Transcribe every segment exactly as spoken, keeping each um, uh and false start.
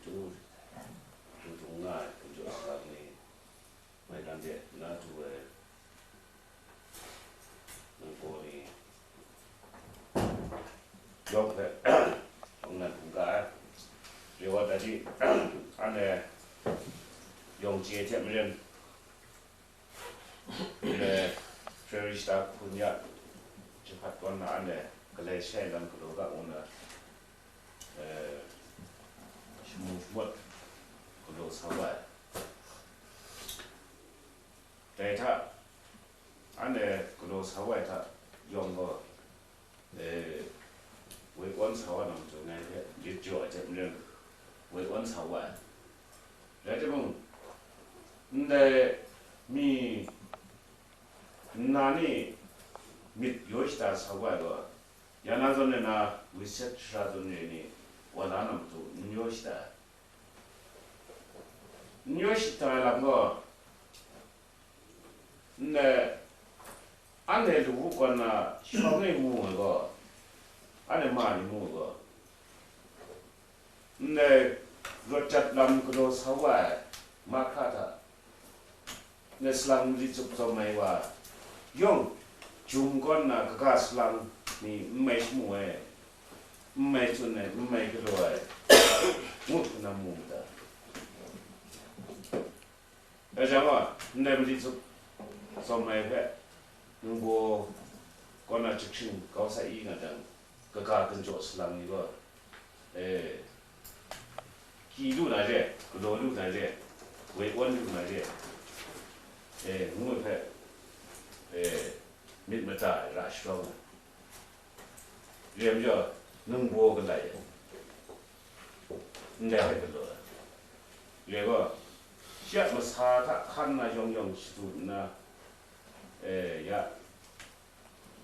Dung dung nga ai hkum jaw salang ni, maigan de na du ai nang gaw ni yawng hpe, yawng nan hkungga ai, re wa dat i, anhte yawng chye hte maren, anhte February shata hkun ya jahpat kaw na anhte Galai Shai lam galaw ga ngu na, eh, shamu shamawt galaw sa wa ai. Dai hta, anhte galaw sa wa ai hta yawng gaw, eh, woi awn sa wa na matu ngai hpe lit jaw ai hte maren, woi awn sa wa ai. Rai timung, ndai mi nna ni myit yaw shada sa wa ai gaw, ya na zawn e na witset sara zawn re ni wa la na matu n yaw shada ai. N yaw shada ai lam gaw, ndai anhte lu kaw na shawng e mu ai gaw, anhte ma ni mu ai gaw, ndai rawt jat lam galaw sa wa ai mahkra hta, ndai salang mali tsup tsawm ai wa yawng, jum kaw na kaga salang ni n mai shamu ai, n mai tsun ai, n mai galaw ai, ngut hpunam mu mu ta? Dai jang gaw, ndai mali tsup tsawm ai hpe, ningbaw kaw na jahkring kau sa i nga jang, kaga ginjaw salang ni gaw, e, kyi lu na re, galaw lu na re, woi awn lu na re, e, ngu ai hpe, e, myit mada ai ra sharawng ai. Re ai majaw, ningbaw galai ai, ndai hpe galaw ai. Re gaw, shi a masa hta hkan na yawng yawng shadu nna, e, ya,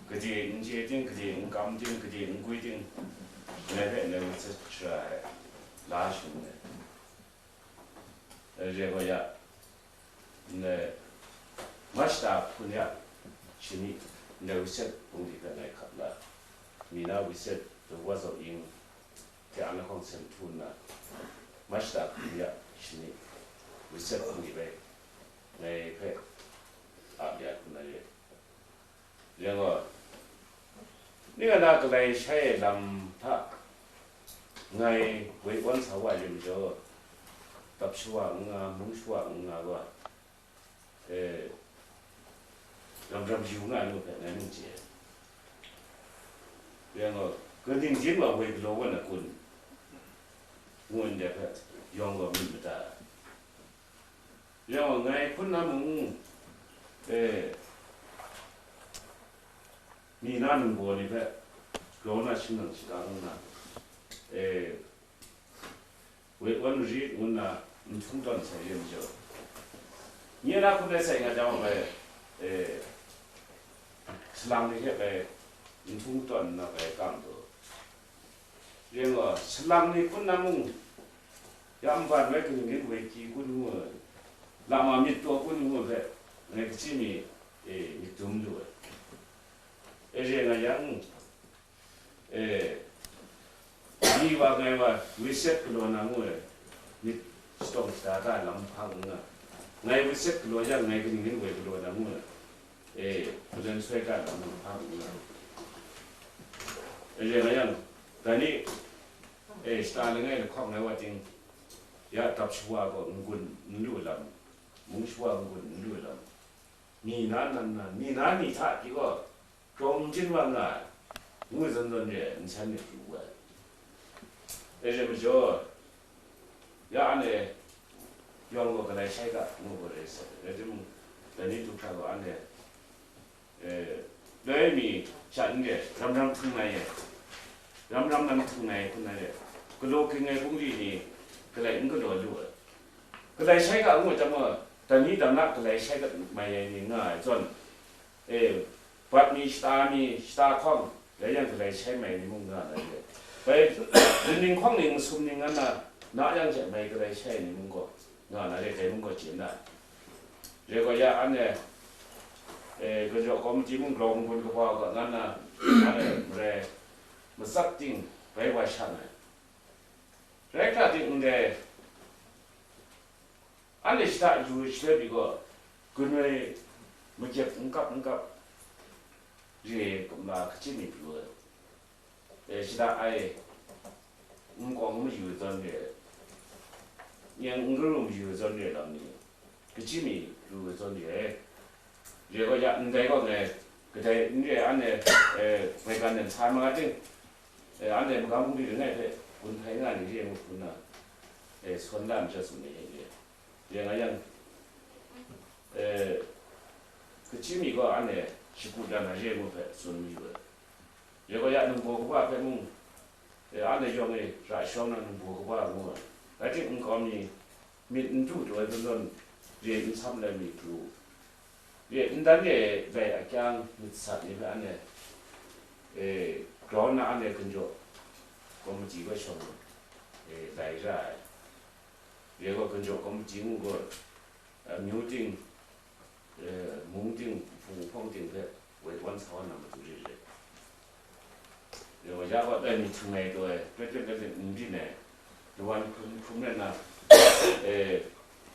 gade n chye ting, gade n kam ting, gade n gwi ting, ndai hpe ndai wutset shara ai la shangun ai. Re gaw ya, ndai Mashta hpun ya shani, ndai wutset bungli hpe ngai hkap la, mi na wutset dawa zaw ing hte a lahkawng sen htu nna, Mashta hpun ya shani, wutset bungli bai ngai hpe ap ya hkrum na re. Rai gaw, ning a na Galai Shai ai lam hta ngai woi awn sa wa ai majaw, dap shawa n nga, mung shawa n nga wa, e, ram ram yu nga ai nu hpe ngai mung chye ai. Rai gaw, kaning yin wa woi galaw wa na kun, ngu ndai hpe yawng gaw myit mada ai. Rai wa, ngai hpun na mung, e, mi na ningbaw ni hpe grau na shing nang shaga ngu na, e, woi awn rit ngu nna n htung tawn sai re majaw, nye na hpun ai sai nga jang bai, e, salang ni hte bai n htung tawn nna bai kam taw, Rai gaw, salang ni hpun na mung, ya nban bai kaning rin woi hkyi kun ngu ai, lama myit taw kun ngu ai hpe, ngai kaji mi, e, myit dum lu ai. E, re nga yang, e, ni wa ngai wa witset galaw na ngu ai, myit shatawng shada da lam hpang n nga, ngai witset galaw yang, ngai kaning rin woi galaw na ngu ai. E, hpalen soi ga lam hpang n nga. E, re nga yang, dai ni, e, shata langai lahkawng ai wa ting, ya dap shawa gaw n-gun n lu lam, mung shawa n-gun n lu lam, mi na nan na, mi na ni hta pyi gaw, grau n jin wa nga ai, ngu zawn zawn re ai, nsen myit pru ai. E, re majaw, ya anhte yawng gaw Galai Shai ga ngu gaw rai sai, rai timung, dai ni du hkra gaw anhte, e, loi mi sha n re, ram ram htung ai e, ram ram nan htung ai hpun ai e, galaw ging ai bungli ni galai n galaw lu ai. Galai Shai ga ngu ai hta gaw, dai ni dang na Galai Shai ga mai ai ni nga ai zawn, e, bat mi, shata mi, shata hkawng, rai yang Galai Shai mai ni mung nga na re. Bai, ning hkawng ning, masum ning ngan na, na yang hte mai Galai Shai ni mung gaw nga na re, dai mung gaw chye na. Re gaw ya anhte, e, Ginjaw Kawmiti mung grau n-gun kaba gaw ngan na, anhte marai matsat ting bai wa shan ai. Rai hkra ting ndai, Anhte shada yu ai shaloi pyi gaw, gun ai makyep n kap n kap re ai kumla hkachyi mi pru ai. E, shada ai n kawng n mayu ai zawn re ai, n garu mayu ai zawn re ai lam ni, hkachyi mi pru ai zawn re ai. Re gaw ya, ndai gaw ngai kadai n re ai, anhte, e, maigan de nhta ai ma ting, e, anhte magam bungli langai hpe gun hpai nga ni re ai ngu hpung na, e, sawn la maja tsun ai re. Rai nga yang, e, hkachyi mi gaw anhte shagu dan ai re ai ngu hpe tsun mayu ai. Rai gaw ya, ningbaw kaba hpe mung, e, anhte yawng e ra shawng na ningbaw kaba ngu ai. Rai timung, nkau mi myit n du taw ai zawn zawn re n sam ai mi pru, re n dan re ai akyang myit sat ni hpe anhte, e, ground na anhte gunjaw komiti hpe shawng, e, lai ra ai. Re gaw, gunjaw komiti ngu gaw, amyu ting, e, mung ting, hpung hpawng ting hpe woi wan sa wa na matu re re. Re gaw, ya gaw, dai ni htung ai taw e, pret pret let let n byin ai, lawan hkrum hkrum rai nna, e,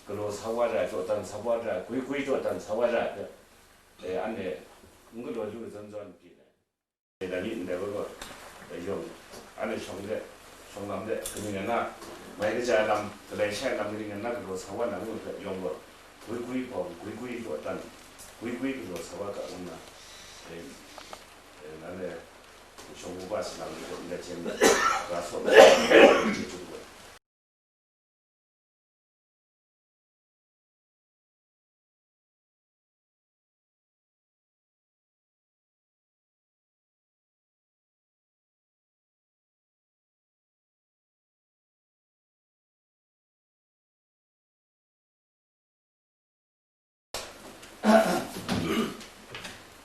galaw sa wa ra ai, dawdan sa wa ra ai, gwi gwi dawdan sa wa ra ai hpe, e, anhte n galaw lu ai zawn zawn byin ai. Dai ni ndai gaw, yawng, anhte shawng de, shawng lam de, kaning rai nna, mai kaja ai lam, galai shai ai lam kaning rai nna, galaw sa wa na ngu hpe yawng gaw, gwi gwi hpawng, gwi gwi dawdan, gwi gwi galaw sa wa ga ngu nna, e, e, nanhte shawng wuga salang ni gaw ndai hte maren, ga sawt na, chyeju gaw.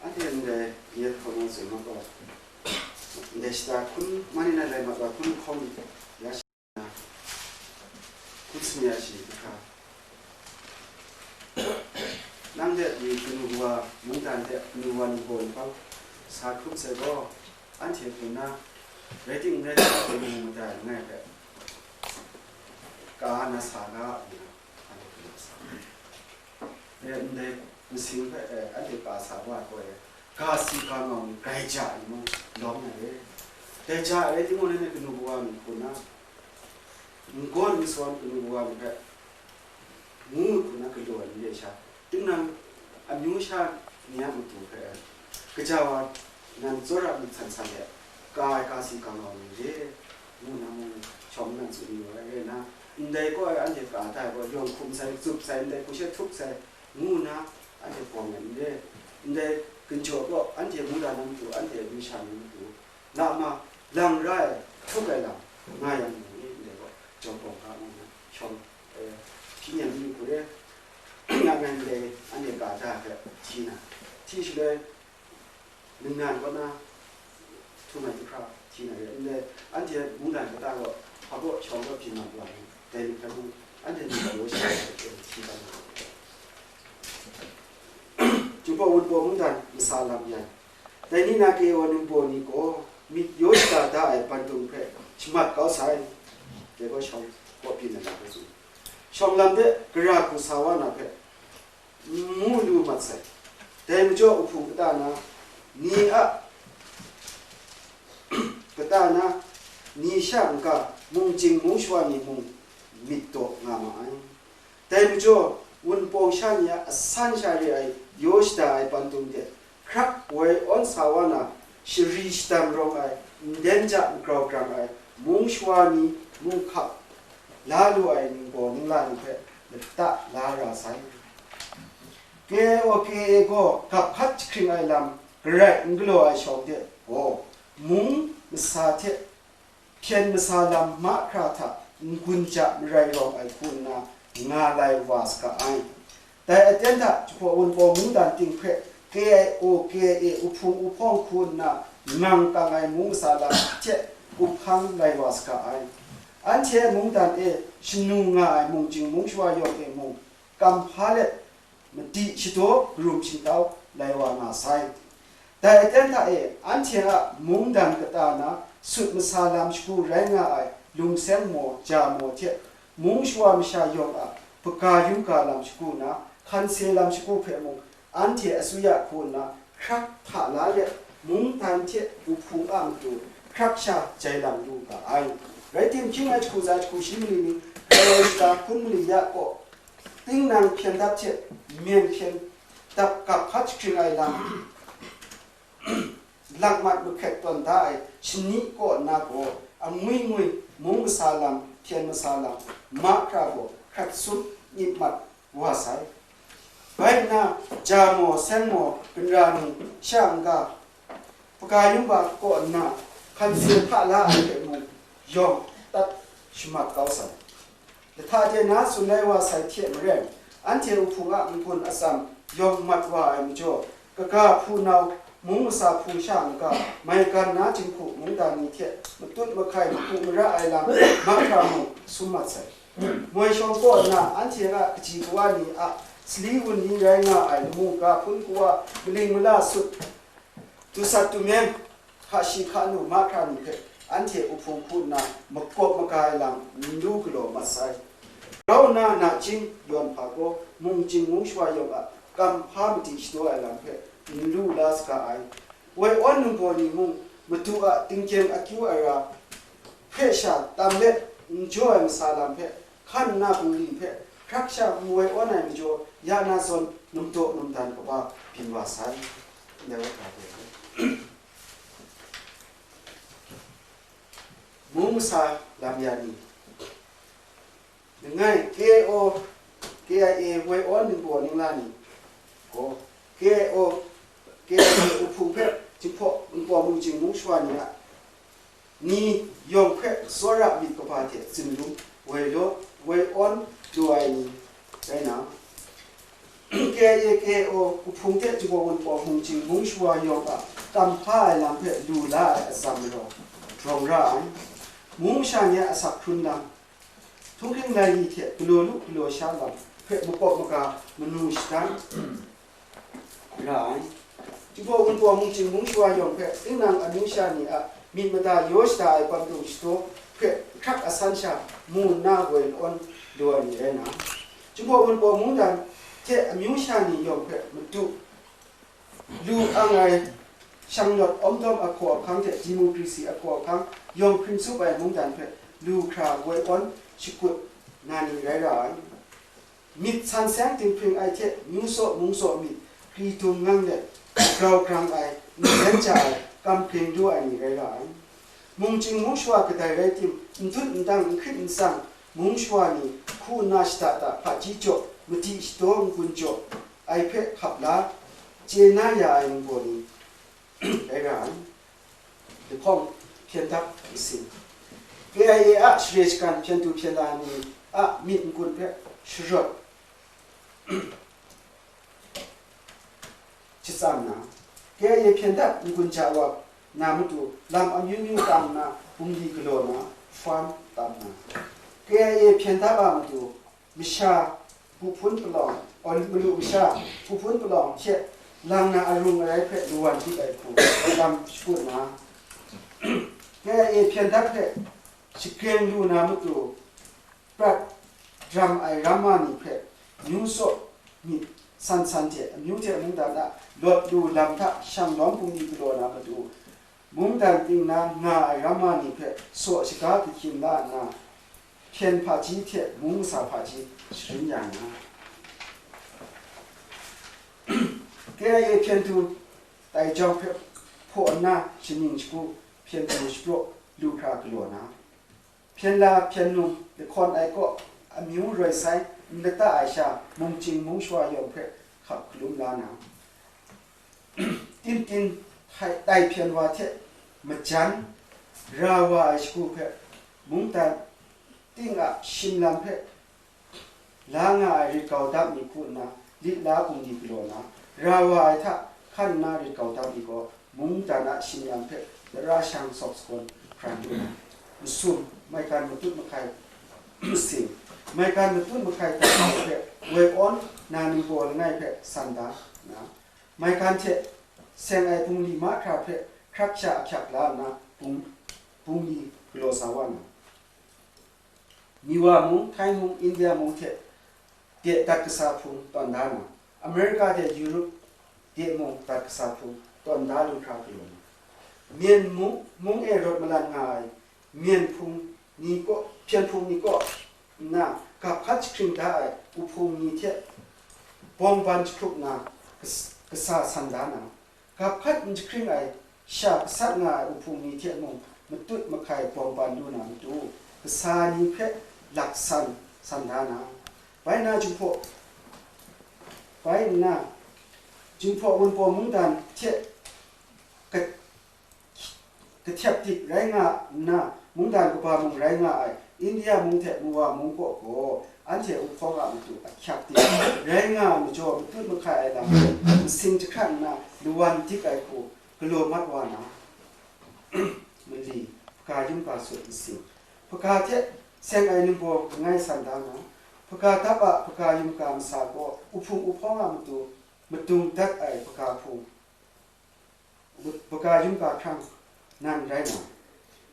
Anhte ndai yet hkawng na tsun mat gaw, ndai shata hkun, mani na lai mat wa hkun hkawm ya shi na, hkun sum ya shi hkra, nang de ni kanu wa mungdan de kanu wa ni gaw ni hpang sa hkrum sai gaw, anhte hkun na, rai timung, rai timung, kanu mada langai hpe ka na sa ga, nna, anhte hkun na sa. E, ndai masing hpe, e, anhte ka sa wa ai gaw, e, ga si ga ngau ni grai ja ai mung lawm na re. Dai ja ai rai timung, nanhte kanu kawa ni hku na, n-, n-gawn n-sawn kanu kawa ni hpe ngu hku na galaw ai n re sha, tinang amyu sha ni a matu hpe, e, kaja wa nan tsawra myit san san de, ka ai ga si ga ngau ni re, ngu na mung shawng nnan tsun yu ai rai nna, ndai gaw e, anhte ka da ai gaw, yawng hkum sai, tsup sai, ndai hku she htup sai, ngu nna anhte hkawm ai n re. Ndai ginjaw gaw, anhte mungdan na matu, anhte amyu sha ni matu, lama lang ra ai, htup ai lam nga yang mu ni, ndai gaw, jawm bawng ga ngu nna shawng, e, hpyi nem yu hku re, nga ngai ndai anhte ka da ai hpe hti na, hti shaloi, ningnan kaw na htum ai hkra hti na re, ndai anhte mungdan kata gaw, hpa gaw shawng gaw byin mat wa ai, dai ni hpe mung, anhte ni gaw shawa hte hti kau na. Jinghpaw Wunpawng mungdan masa lam yan, dai ni na K O ningbaw ni gaw myit yaw shada da ai bantung hpe shamat kau sai, dai gaw shawng gaw byin ai lam hpe tsun. Shawng lam de gara hku sa wa na hpe, ngu lu mat sai. Dai majaw, uhpung kata na ni a, kata na ni sha n-ga, mung chying mung shawa ni mung myit daw nga ma ai. Dai majaw, Wunpawng sha ni a asan sha re ai yaw shada ai bantung de, hkrak woi awn sa wa na, shari shadam rawng ai, nden ja magrau grang ai, mung shawa ni mung hkap la lu ai ningbaw ningla ni hpe lata la ra sai. K O K A gaw gap hkat jahkring ai lam garai n galaw ai shawng de gaw, mung masa hte hpyen masa lam mahkra hta n-gun ja marai rawng ai hku nna nga lai wa saga ai. Dai aten hta Jinghpaw Wunpawng mungdan ting hpe K I O, K I A, uhpung uhpawng hku nna ngang kang ai mung masa lam hte up hkang lai wa saga ai. Anhte mungdan e shanu nga ai mung chying mung shawa yawng e mung, kam hpa let, madi shadaw karum shingtau lai wa nga sai. Dai aten hta e, anhte a mungdan kata na sut masa lam shagu rai nga ai lungseng maw, ja maw hte, mung shawa masha yawng a hpaga yum ga lam shagu nna, hkan se lam shagu hpe mung, anhte asuya hku nna hkrak hta la let, mungdan hte wuhpung a matu hkrak sha jai lam lu ga ai. Rai timung, hkying ai jahku tsa jahku shi mali ni, Karai shata hpun mali ya kaw, tinang hpyen dap hte myen hpyen dap gap hkat jahkring ai lam, lakmat mahkret tawn da ai shani kaw nna gaw, angwi ngwi mung masa lam, hpyen masa lam, mahkra gaw hkrat sum myit mat wa sai. Bai nna, ja maw, seng maw, ginra ni sha n-ga, hpaga yum ga kaw nna, hkan se hpa la ai hte mung, yawng tat shamat kau sai. Lahta de na tsun ai wa sai hte maren, anhte wuhpung a n-gun atsam yawng mat wa ai majaw, kaga hpunau, mung masa hpung sha n-ga, maigan na jinghku mungdan ni hte matut mahkai mahku mara ai lam mahkra mung sum mat sai. Moi shawng kaw nna, anhte a kaji kawa ni a sali wun ni rai nga ai lamu ga hpun kawa, maling mala sut, dusat dumeng, hka shi hka nu mahkra ni hpe anhte wuhpung hku nna makawp maga ai lam n lu galaw mat sai. Grau nna nachying yawn hpa gaw, mung chying mung shawa yawng a kam hpa madi shadaw ai lam hpe n lu la saga ai. Woi awn ningbaw ni mung, madu a tinggyeng akyu ai ra hpe sha tam let n jaw ai masa lam hpe, hkan nna bungli hpe hkrak sha n woi awn ai majaw, ya na zawn numdaw numdan kaba byin wa sai. Ndai wa hta hte, mung masa lam ya ni, langai K I O, K I A woi awn ningbaw ningla ni gaw, K I O, K I A wuhpung hpe Jinghpaw Wunpawng mung chying mung shawa ni a ni yawng hpe tsawra myit kaba hte tsinlung woi law, woi awn lu ai ni rai na, K I A K I O wuhpung hte Jinghpaw Wunpawng mung chying mung shawa yawng a kam hpa ai lam hpe lu la ai atsam majaw, drawng ra ai. Mung masha ni a asak hkrun lam, htunghking lai ni hte galaw lu galaw sha lam hpe makawp maga manu shadan ra ai. Jinghpaw Wunpawng mung chying mung shawa yawng hpe tinang amyu sha ni a myit mada yaw shada ai kwan dung shadaw hpe hkrak asan sha mu nna woi awn lu ai ni rai na, Jinghpaw Wunpawng mungdan hte amyu sha ni yawng hpe madu lu ang ai shanglawt awmdawm ahkaw ahkang hte democracy ahkaw ahkang yawng hpring tsup ai mungdan hpe lu hkra woi awn shakut na ni rai ra ai. Myit san seng dinghpring ai hte myu saw mung saw myit kri dung ngang let, grau grang ai, n-yen ja ai, kam hpring du ai ni rai ra ai. Mung chying mung shawa kadai rai tim, n dut n dang, n hkrit n tsang, mung shawa ni hku nna shada da hpaji jaw, madi shadaw n-gun jaw ai hpe hkap la, chye na ya ai ningbaw ni rai ra ai. Lahkawng hpyen dap masin. K I A a share shagan hpyen du hpyen la ni a myit n-gun hpe sharawt shatsam na, K I A hpyen dap n-gun ja wa na matu lam amyu myu tam nna bungli galaw na, hpan tam na, K I A hpyen dap a matu masha hpu hpun palawng, aw, malu masha hpu hpun palawng hte lang na arung arai hpe lawan dik ai hku lam shakut na, K I A hpyen dap hpe shagreng lu na matu prat ram ai ramma ni hpe myu saw myit san san hte amyu hte mungdan a lawt lu lam hta shang lawm bungli galaw na matu, mungdan ting na nga ai ramma ni hpe saw shaga kahkyin la nna, hpyen hpaji hte mung masa hpaji sharin ya nga. K I A hpyen du tai jawng hpe hpaw nna, shaning shagu hpyen du shapraw lu hkra galaw na, hpyen la hpyen num lahkawn ai kaw amyu roi sai n lata ai sha, mung chying mung shawa yawng hpe hkap hkalum la na, tintin htai tai hpyen wa hte majan ra wa ai shagu hpe, mungdan ting a shim lam hpe la nga ai rit kau dap ni hku nna, lit la bungli galaw na, ra wa ai hta hkan nna rit kau dap ni gaw, mungdan a shim lam hpe dara shang sawk sagawn hkran lu na, masum, maigan matut mahkai masing, maigan matut mahkai hta hpe woi awn na ningbaw langai hpe san da na, maigan hte seng ai bungli mahkra hpe hkrak sha ahkyak la nna, bung, bungli galaw sa wa na, Miwa mung, Htai mung, India mung hte de dat kasa hpung tawn da na, Amerika de Europe de mung dat kasa hpung tawn da lu hkra galaw na, Myen mung, mung e rawt malan nga ai Myen hpung ni kaw, Hpyen hpung ni kaw nna gap hkat jahkring da ai uhpung ni hte bawng ban jahkrup na kas-, kasa san da na, gap hkat n jahkring ai sha gasat nga ai uhpung ni hte mung matut mahkai bawng ban lu na matu, kasa ni hpe laksan san da na, bai nna Jinghpaw, bai nna Jinghpaw Wunpawng mungdan hte ka-, kahtep dik rai nga nna, mungdan kaba mung rai nga ai India mung hte Muwa mung kaw gaw, anhte uhpawng a matu ahkyak dik rai nga ai majaw, matut mahkai ai lam hte masing jahkrat nna lawan dik ai hku galaw mat wa na, mali, hpaga yum ga sut masing, hpaga hte seng ai ningbaw langai san da na, hpaga dap a hpaga yum ga masa gaw uhpung uhpawng a matu madung dat ai hpaga hpung, hpaga yum ga hkrang nan rai na,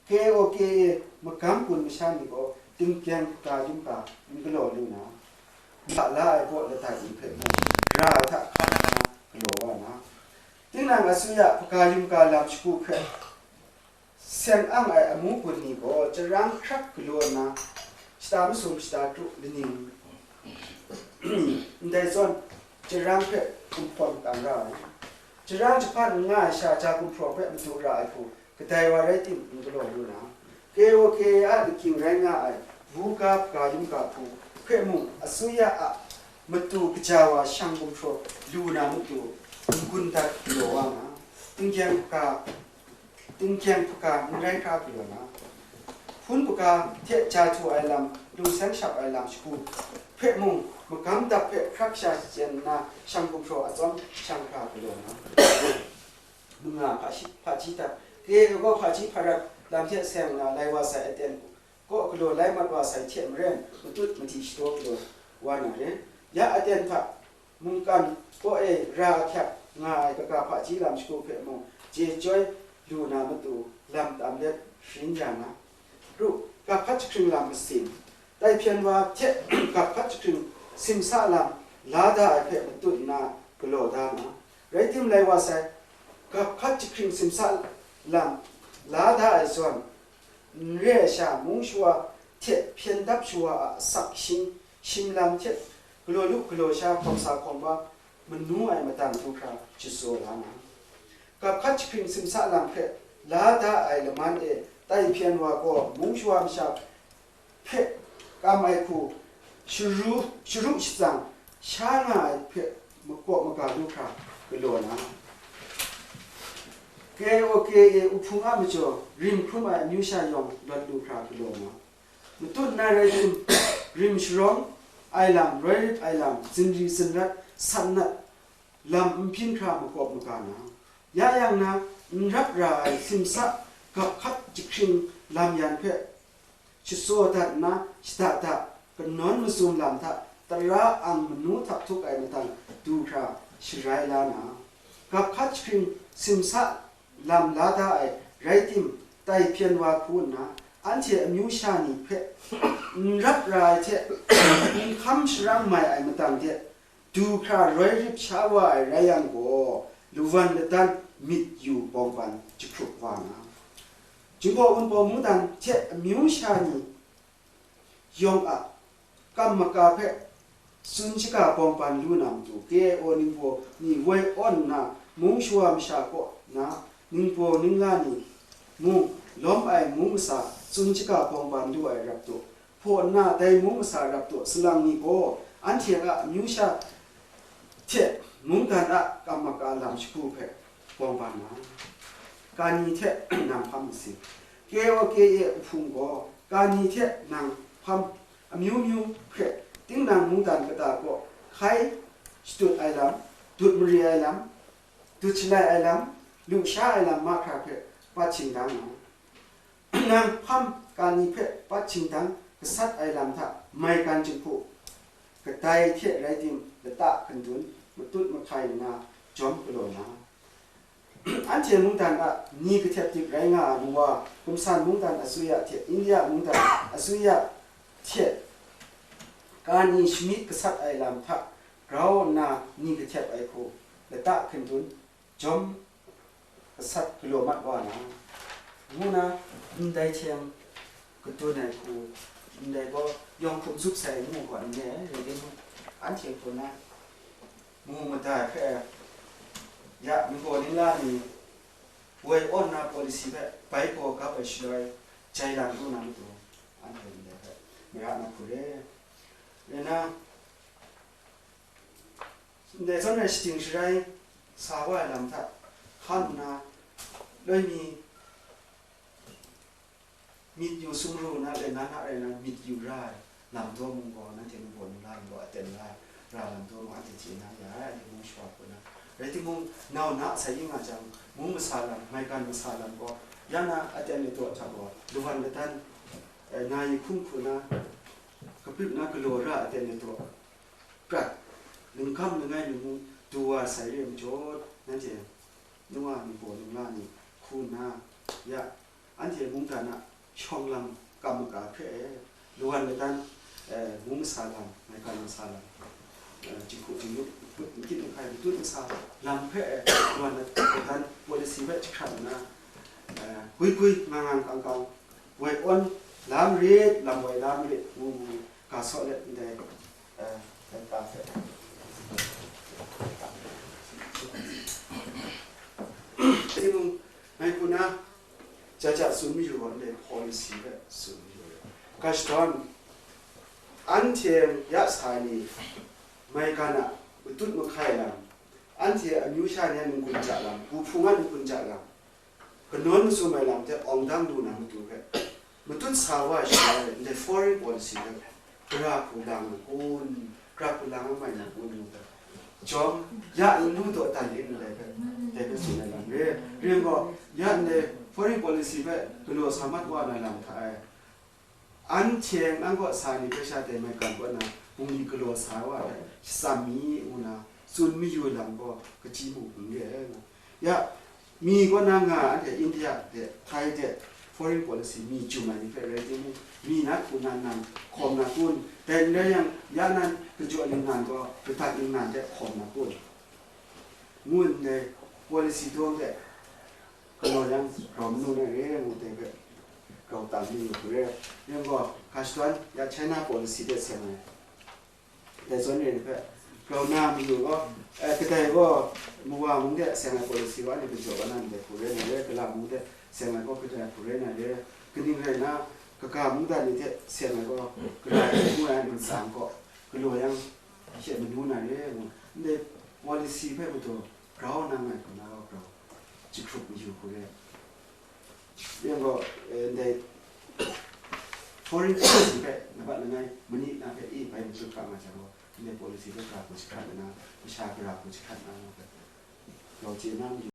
K O K A magam gun masha ni gaw tingkyang hpaga yum ga n galaw lu na, la la ai baw ladat ni hpe mung ra ai hta hkan nna galaw wa na, tinang asuya hpaga yum ga lam shagu hpe seng ang ai amu gun ni gaw, charang hkrak galaw nna, shata masum shata kru laning ndai zawn, charang hpe gumhpraw tam ra ai. Charang jahpan n nga ai sha ja gumhpraw hpe madu ra ai hku kadai wa rai tim n galaw lu na, K O K A a lakying rai nga ai buga hpaga yum ga hku hpe mung, asuya a matu kaja wa shang gumhpraw lu na matu n-gun dat galaw wa nga, tingkyang hpaga, tingkyang hpaga n rai hkra galaw na, hpun hpaga hte ja htu ai lam, lungseng shap ai lam shagu hpe mung, magam dap hpe hkrak sha shachyen nna, shang gumhpraw atsawm shang hkra galaw na, manga hpashi-, hpaji dap, kare gaw hpaji hparat lam hte seng nna lai wa sai aten kaw galaw lai mat wa sai hte maren, matut madi shadaw galaw wa na re. Ya aten hta mungkan kaw e ra ahkyak nga ai kaga hpaji lam shagu hpe mung, je chyoi lu na matu lam tam let sharin ya na, ru, gap hkat jahkring lam masin, tai hpyen wa hte gap hkat jahkring simsa lam la da ai hpe matut nna galaw da na, rai tim lai wa sai, gap hkat jahkring simsa lam la da ai zawn, n re ai sha, mung shawa hte hpyen dap shawa a asak shing, shim lam hte galaw lu galaw sha, hkawm sa hkawm wa manu ai matang du hkra jatsaw la na, gap hkat jahkring simsa lam hpe la da ai laman e tai hpyen wa gaw, mung shawa masha hpe kam ai hku sharu, sharu shatsang sha nga ai hpe makaw maga lu hkra galaw na, K O K A uhpung a majaw rim hkrum ai amyu sha yawng lawt lu hkra galaw na, matut nna rai tim, rim sharawng ai lam, roi rit ai lam, zinri zinrat, sat nat lam n byin hkra makawp maga na, ya yang na, n rap ra ai simsa gap hkat jahkring lam yan hpe shatsaw dat nna, shada da, kanawn mazum lam hta tara ang manu htap htuk ai matang du hkra sharai la na, gap hkat jahkring simsa lam la da ai rai tim, tai hpyen wa hku nna, anhte amyu sha ni hpe n rap ra ai hte n hkam sharang mai ai matang de du hkra roi rip sha wa ai rai yang gaw, lawan ladan myit yu bawng ban jahkrup wa na, Jinghpaw Wunpawng mungdan hte amyu sha ni yawng a kam maka hpe tsun shaga bawng ban lu na matu, K A O ningbaw ni woi awn nna, mung shawa masha kaw na, ningbaw ningla ni mung lawm ai mung masa tsun shaga bawng ban lu ai rap taw, hpaw nna dai mung masa rap taw, salang ni gaw anhte a amyu sha hte mungdan a kam maka lam shagu hpe bawng ban na, kani hte nang hpam masin. K O K A uhpung gaw kani hte nang hpam amyu myu hpe, tinang mungdan kata kaw hkai shatut ai lam, dut mari ai lam, dut shalai ai lam, lu sha ai lam mahkra hpe pat shingdang nga. Nang hpam kani hpe pat shingdang gasat ai lam hta maigan jinghku kadai hte rai tim, lata hkundun matut mahkai nna jawm galaw na, anhte mungdan a ni kahtep dik rai nga ai Muwa, Kumsan mungdan asuya hte India mungdan asuya hte Ga ni shamyit gasat ai lam hta grau nna ni kahtep ai hku lata hkindun jawm gasat galaw mat wa na, ngu na ndai hte kadun ai hku, ndai gaw yawng hkum zup sai ngu gaw n re ai, rai timung, anhte hku na mu mada hpe, ya, ninggaw ningla ni woi awn na policy hpe bai gaw gap ai shaloi jai lang lu na matu, anhte ndai hpe mara na hku re. Rai na, ndai zawn rai shating sharai sa wa ai lam hta hkan nna, loi mi myit yu sumru na, le na na rai na myit yu ra ai lam daw mung gaw, nanhte ningbaw ningla ningbaw aten la ai ra lam daw mung anhte chye na ya ai, anhte mung shawa hku na. Rai timung, nau na sai yu nga jang, mung masa lam, maigan masa lam gaw, ya na aten ladaw hta gaw, lawan ladan, eh, na yi hkum hku na, kapyip na galaw ra aten ladaw, prat, lungkam langai mi mung du wa sai re ai majaw, nanhte nu wa ningbaw ningla ni hku nna, ya, anhte mungdan a shawng lam kam maga hpe e, lawan ladan, eh, mung masa lam, maigan masa lam, eh, jinghku jinglup, ngut nkyit nhkai matut masa lam hpe e, lawan ladan policy hpe jahkrat nna, eh, gwi gwi, nga nga kang kang, woi awn lam rit, lam woi lam rit, ngu ngu ga saw let ndai, eh, dai ka hpe. Timung, ngai hku na, ja ja tsun mayu wa ndai policy hpe tsun mayu wa. Ga shadawn, anhte ya sa ni, maigan a matut mahkai lam, anhte amyu sha ni a ningkun ja lam, wuhpung a ningkun ja lam, kanawn masum ai lam hte awng dang lu na matu hpe, matut sa wa ai shaloi, ndai foreign policy hpe gara hku lang na kun, gara hku lang a mai na kun ngu hpe, jawm, ya n lu daw dan lit ndai hpe, dai hpe tsun ai lam re. Ring gaw, ya ndai foreign policy hpe galaw sa mat wa na lam hta e, anhte nang kaw sa ni hpe sha dai maigan kaw na bungli galaw sa wa ai hpe shatsam mi, ngu na tsun mayu lam gaw, kaji mung n re ai nga. Ya, mi kaw na nga anhte India hte, Thai hte, foreign policy mi jum ai ni hpe rai timung, mi na hku na nang hkawm na kun, dai n rai yang, ya nan kajaw ningnan gaw, ladat ningnan hte hkawm na kun, ngu ndai policy dawng hte, galaw yang grau manu na re ngu dai hpe grau tam mi yu hku re. Yang gaw, ga shadawn ya China policy hte seng ai, dai zawn re ni hpe grau na mayu gaw, eh, kadai gaw Mawa mung hte seng ai policy gaw anhte kajaw wa na ndai hku re na re, Gala mung hte seng ai gaw kadai hku re na re, kaning rai na, kaga mungdan ni hte seng ai gaw kadai hku ngu ai ntsang gaw galaw yang hte manu na re ngu, ndai policy hpe madu grau na ngai hku na gaw grau jahkrup mayu hku re. Yang gaw, eh, ndai foreign policy hpe labat langai mani na hpe e bai matut ga nga jang gaw, ndai policy hpe gara hku jahkrat nna, masha gara hku jahkrat na nga hpe, grau chye na mayu